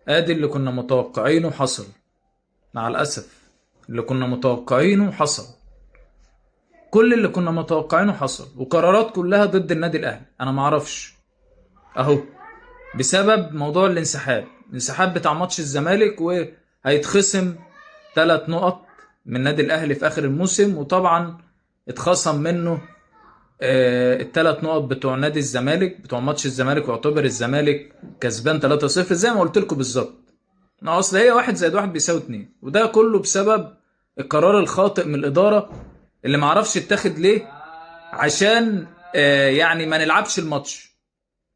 ادي اللي كنا متوقعينه حصل. مع الاسف اللي كنا متوقعينه حصل، كل اللي كنا متوقعينه حصل، وقرارات كلها ضد النادي الاهلي. انا معرفش اهو بسبب موضوع الانسحاب، الانسحاب بتاع ماتش الزمالك، وهيتخصم 3 نقط من النادي الاهلي في اخر الموسم، وطبعا اتخصم منه الثلاث نقط بتوع نادي الزمالك بتوع ماتش الزمالك، واعتبر الزمالك كسبان 3-0 زي ما قلت لكم بالظبط. ما اصل هي 1 زائد 1 بيساوي 2، وده كله بسبب القرار الخاطئ من الادارة اللي ما عرفش اتاخد ليه، عشان يعني ما نلعبش الماتش،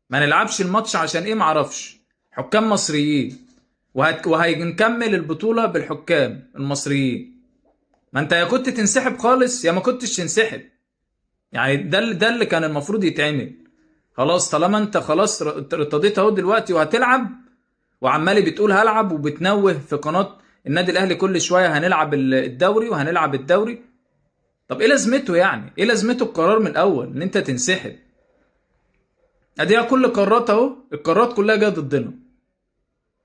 ما نلعبش الماتش عشان ايه ما اعرفش. حكام مصريين وهنكمل البطولة بالحكام المصريين. ما انت يا كنت تنسحب خالص يا ما كنتش تنسحب، يعني ده اللي كان المفروض يتعمل. خلاص طالما انت خلاص ارتضيت اهو دلوقتي وهتلعب، وعمال بتقول هلعب وبتنوه في قناة النادي الاهلي كل شوية هنلعب الدوري وهنلعب الدوري. طب ايه لازمته يعني؟ ايه لازمته القرار من الاول ان انت تنسحب؟ اديها كل قرارات اهو، القرارات كلها جاية ضدنا.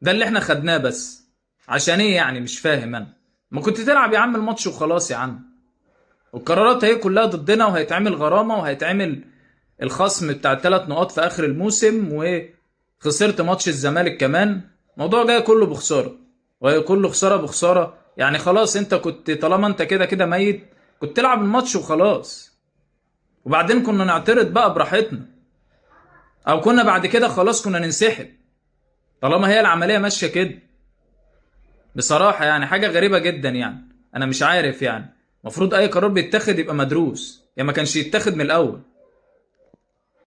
ده اللي احنا خدناه بس عشان ايه يعني؟ مش فاهم انا. ما كنت تلعب يا عم الماتش وخلاص يا عم. والقرارات اهي كلها ضدنا، وهيتعمل غرامة وهيتعمل الخصم بتاع 3 نقاط في اخر الموسم، وخسرت ماتش الزمالك كمان. الموضوع جاي كله بخسارة، وهي كله خسارة بخسارة. يعني خلاص انت كنت طالما انت كده كده ميت كنت تلعب الماتش وخلاص، وبعدين كنا نعترض بقى براحتنا، او كنا بعد كده خلاص كنا ننسحب طالما هي العملية ماشية كده. بصراحة يعني حاجة غريبة جدا، يعني انا مش عارف، يعني المفروض اي قرار بيتاخد يبقى مدروس، يا ما كانش يتاخد من الاول.